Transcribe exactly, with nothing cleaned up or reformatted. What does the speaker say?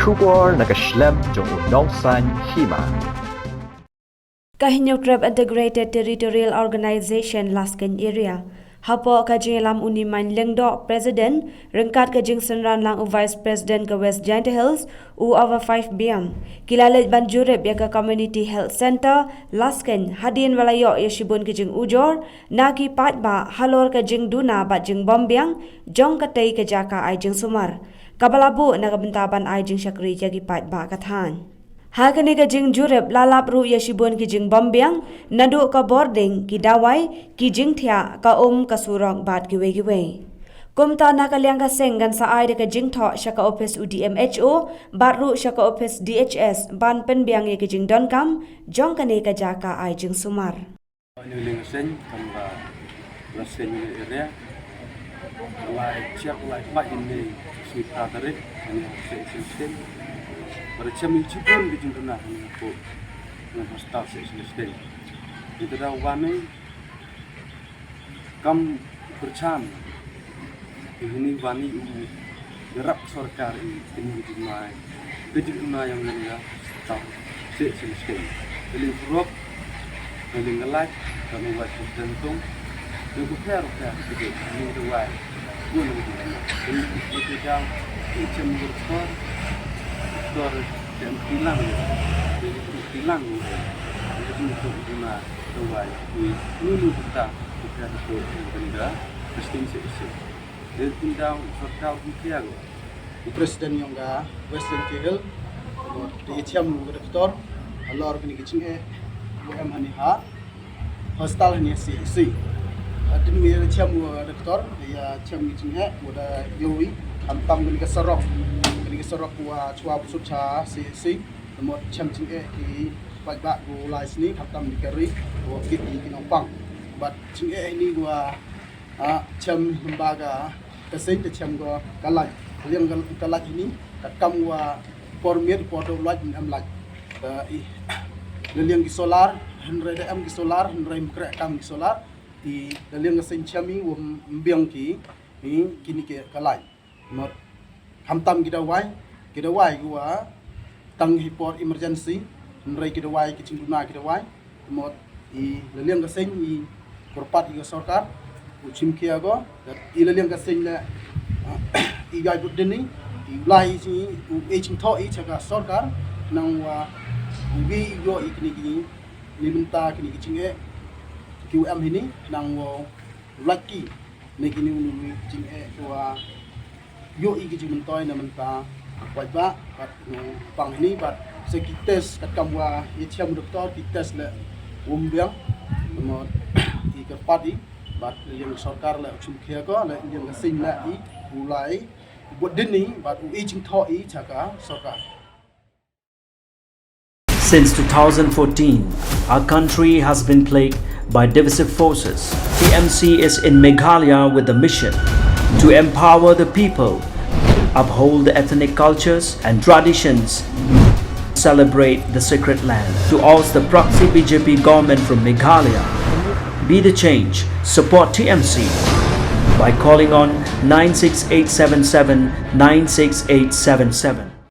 Khubor na ka shlem jong u Nongsaiñ Hima. Ka Hynñiewtrep Integrated Territorial Organization Laskein Area, hapoh ka jingïalam u Nimain Lyngdoh, President, ryngkat ka jingsynran lang u Vice President ka West Jaintia Hills, u Ava Five Biam, ki la leit ban jurip ïa ka Community Health Centre Laskein, hadien ba la ïoh ïa shibun ki jingujor na ki paidbah halor ka jingduna bad jingbymbiang jong katei ka jaka ai jingsumar, kaba la buh na ka bynta ban ai jingshakri ïa ki paidbah ka thaiñ. Ha kane ka jingjurip la lap ruh ïa shibun ki jingbymbiang, naduh ka bording, ki dawai, ki jingthiah, ka um, ka surok bad kiwei kiwei. Kumta na ka liang ka seng kan sa ai da ka jingthoh sha ka ophis u D M H O bad ruh sha ka ophis D H S ban pynbiang ïa ki jingdonkam jong kane ka jaka ai jingsumar. Ïa ka liang ka seng, kam ka Laskein area. Lai check, lai fight in May, sui ka tarik, ïa ka seng, seng, seng. Ba la chem ïa shibun ki jingduna, ïa ka ko, ïa ka hospital, seng, seng, seng. Ïa ka daw wan ne, kam pyrchang. Ïa hini wan ne u ïarap sorkar ïa kini ki jingmai. Ka jingmai ïa ngi ïa tang seh seh seh. Ka liang surok, ka liang ka light, ka liang wai ka jantong. Ïa ka pher pher ka liang ka wai. Bun ka jingmai. Ka liang ka jam, ka jam ïa ka doktor. Doktor jam kilang ïa. Jam kilang ïa. Ka jingmai ka jingmai ka wai. Ni ni ni kita. Ka jingmai ka jingmai ka jingmai ka jingmai. Dei pyndaw sorkar u khia ko. U president yong ka West Jaintia Hills, dei chem u ka doktor halor kini ki jingeh u em hani ha hospital hani C H C. Dei u chem u ka doktor, dei chem ki jingeh u da yoi, khamtam kini ka sarok, kini ka sarok wa chwa busut cha C H C. Mo chem jingeh ki paidbah ko lai sni, khamtam ki kari, ko ki ki nongpang. Bad jingeh hani ko Ah, chem lem bad ka, ka seng te chem ka, ka light. Liang ka, ka light hini, ka kam wa por miet por dooh light, em light. Ka i, la liang ki solar, hynrei da em ki solar, hynrei ym khreh kam ki solar. I, la liang ka seng chem i, wa ym biang ki, i, kini ki, ka light. Mo, khamtam ki dawai, ki dawai ki wa tang hi por emergency, hynrei ki dawai ki jingduna ki dawai, mo i la liang ka seng i kyrpad i ka sorkar, u chim khia ko, i la liang ka seng le, i gai bud deni, i lai i, u e jingthoh i cha ka sorkar, nang wa, u wi i yo i kini kini, ni mynta kini ki jingeh, ki u em hini, nang wa, u lait ki, ne kini u ni jingeh wa, yo i ki jingmyntoi na mynta, wat ba, bad no pang hini, bad se ki test, kat kam wa, i chem doktor, ki test le, um biang, mo, i kyrpad i, bad liang sorkar le, chim khia ko, le liang ka seng le i, u lai, bud deni, bad u e jingthoh i, cha ka sorkar. Since two thousand fourteen, our country has been plagued by divisive forces. T M C is in Meghalaya with the mission to empower the people, uphold the ethnic cultures and traditions, celebrate the sacred land. To oust the proxy B J P government from Meghalaya, be the change, support T M C by calling on nine six eight seven seven nine six eight seven seven.